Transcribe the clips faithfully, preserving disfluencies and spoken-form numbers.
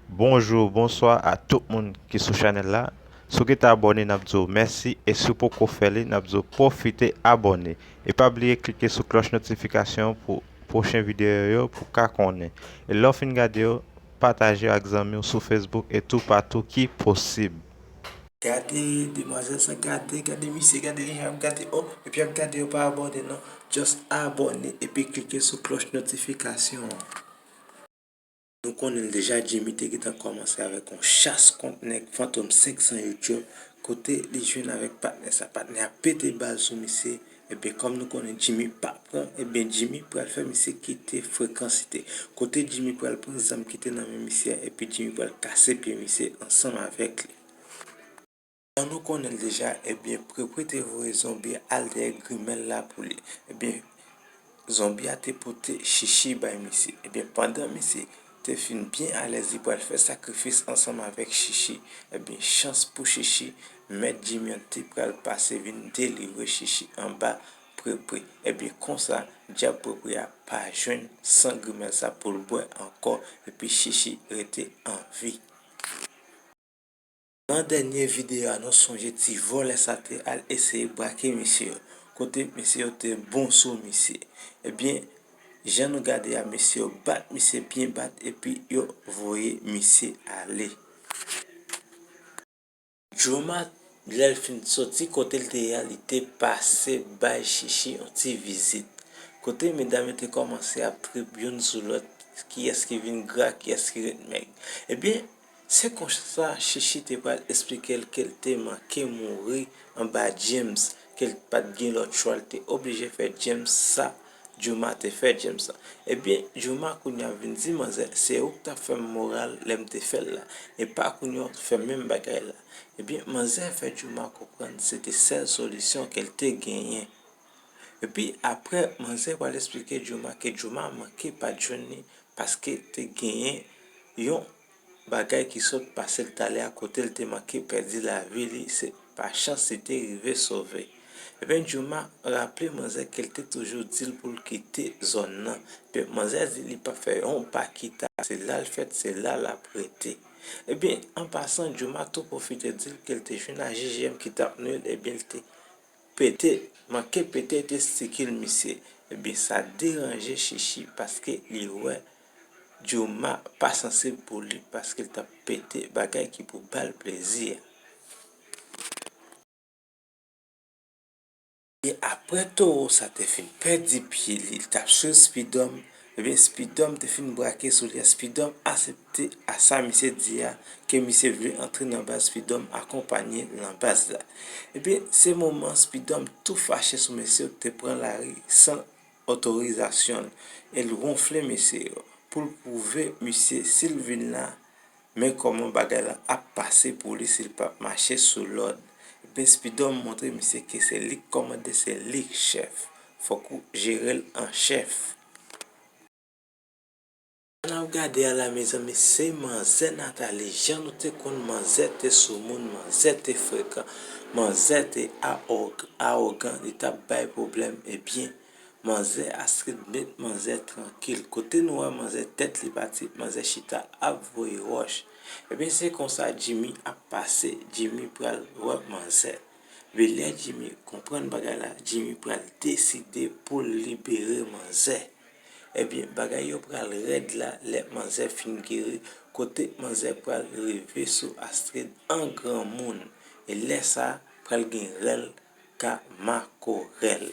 Bonjou, bonswa a tout moun ki sou chanèl la. Si w gentan abòne, n ap di w mèsi, e si w poko fè li, n ap di w pwofite abòne. E pa bliye klike sou klòch notifikasyon pou pwochen videyo yo pou w ka konnen. E lè w fin gade yo, pataje yo ak zanmi w sou Facebook e toupatou ki posib. Gade demwazèl sa, gade, gade misye, gade li jan ap gade, oh, epi ap gade yo pa abòne non. Just abòne epi klike sou klòch notifikasyon an. Nou konnen l deja, Jimmy te gentan kòmanse avèk yon chas kont nèg Fantom senk san yo, kote li jwenn avèk patnè sa. Patnè a pete bal sou misye. Ebyen, kòm nou konnen Jimmy pa pran, ebyen, Jimmy pral fè misye kite Frekan Site. Kote Jimmy pral pran zam ki te nan men misye a, epi Jimmy pral kase pye misye ansanm avèk li. Jan nou konnen l deja, ebyen, Prepre te voye zonbi a al dèyè grimèl la pou li. Ebyen, zonbi a te pote Chichi bay misye. Ebyen, pandan misye te fin byen alèz, li pral fè sakrifis ansanm avèk Chichi. Ebyen, chans pou Chichi, mèt Jimmy an te pral pase vin delivre Chichi anba Prepre. Ebyen, konsa, dyab Prepre a pa jwenn san grimèl sa pou l bwè ankò, epi Chichi rete an vi. Nan dènye videyo a, nou sonje ti vòlè sa te al eseye brake mesye yo, kote mesye yo te bon sou misye. Ebyen, jan nou gade a, mesye yo bat misye byen bat epi yo voye misye ale. Jooma, lè l fin soti kote l te ye a, li te pase bay Chichi yon ti vizit. Kote medam yo te kòmanse ap trip youn sou lòt, kiyès ki vin gra, kiyès ki ret mèg. Ebyen, se konsa Chichi te pral esplike l ke l te manke mouri anba James, ke l pa t gen lòt chwa, l te oblije fè James sa Jooma te fè James lan. Ebyen, Jooma kounye a vin di manzè, se ou k t ap fè m moral lè m te fè l la, e pa kounye a w fè menm bagay la. Ebyen, manzè fè Jooma konprann se te sèl solisyon ke l te genyen. Epi, apre, manzè pral esplike Jooma ke Jooma manke pa t jwenn li, paske te genyen yon bagay ki sot pase l talè a, kote l te manke pèdi lavi li, se pa chans li te rive sove. Ebyen, Jooma raple manzè ke l te toujou di l pou l kite zòn nan. Ebyen, manzè di li p ap fè yon pa kita, se la l fèt, se la l ap rete. Ebyen, an pasan, Jooma tou pwofite di l ke l te jwenn a J J M ki t ap nwi l, ebyen, l te pete, manke pete testikel misye. Ebyen, sa deranje Chichi paske li wè Jooma pa sansib pou li paske l t ap pete bagay ki pou ba l plezi a. E apre towo sa te fin pèdi pye li, li t ap swiv Spidòm, ebyen, Spidòm te fin brake sou li a, Spidòm asepte a sa misye di a, ke misye vle antre nan baz, Spidòm akonpanye l nan baz la. Ebyen, se moman Spidòm tou fache sou mesye yo ki te pran lari san otorizasyon l, e l wonfle mesye yo, pou l pwouve misye si l vin la, men kòman bagay la ap pase pou li si l p ap mache sou lòd. Ebyen, Spidòm montre misye ke se li k kòmande, se li k chèf. Fòk ou jere l an chèf. Jan n ap gade a la, mezanmi, se manzè Nathalie. Jan nou te konn manzè te soumoun, manzè te frekan, manzè te awo-, awogan, li t ap bay pwoblèm. Ebyen, manzè Astrid met manzè trankil. Kote nou wè manzè tèt li pati, manzè chita ap voye wòch. Ebyen, se konsa Jimmy ap pase, Jimmy pral wè manzè. Ebyen, lè Jimmy konprann bagay la, Jimmy pral deside pou l libere manzè. Ebyen, bagay yo pral rèd la lè manzè fin geri, kote manzè pral rive sou Astrid an granmoun. E lè sa, pral gen rèl ka makorèl.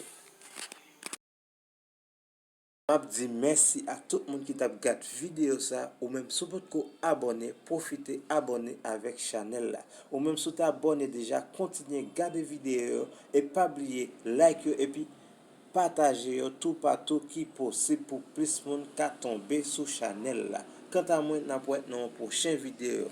M ap di mèsi a tout moun ki t ap gad videyo sa. Ou menm, si w potko abòne, pwofite abòne avèk chanèl la. Ou menm, si w te abòne deja, kontinye gade videyo yo e pa bliye like yo epi pataje yo toupatou ki posib pou plis moun ka tonbe sou chanèl la. Kanta mwen, n ap wè nan yon pwochen videyo.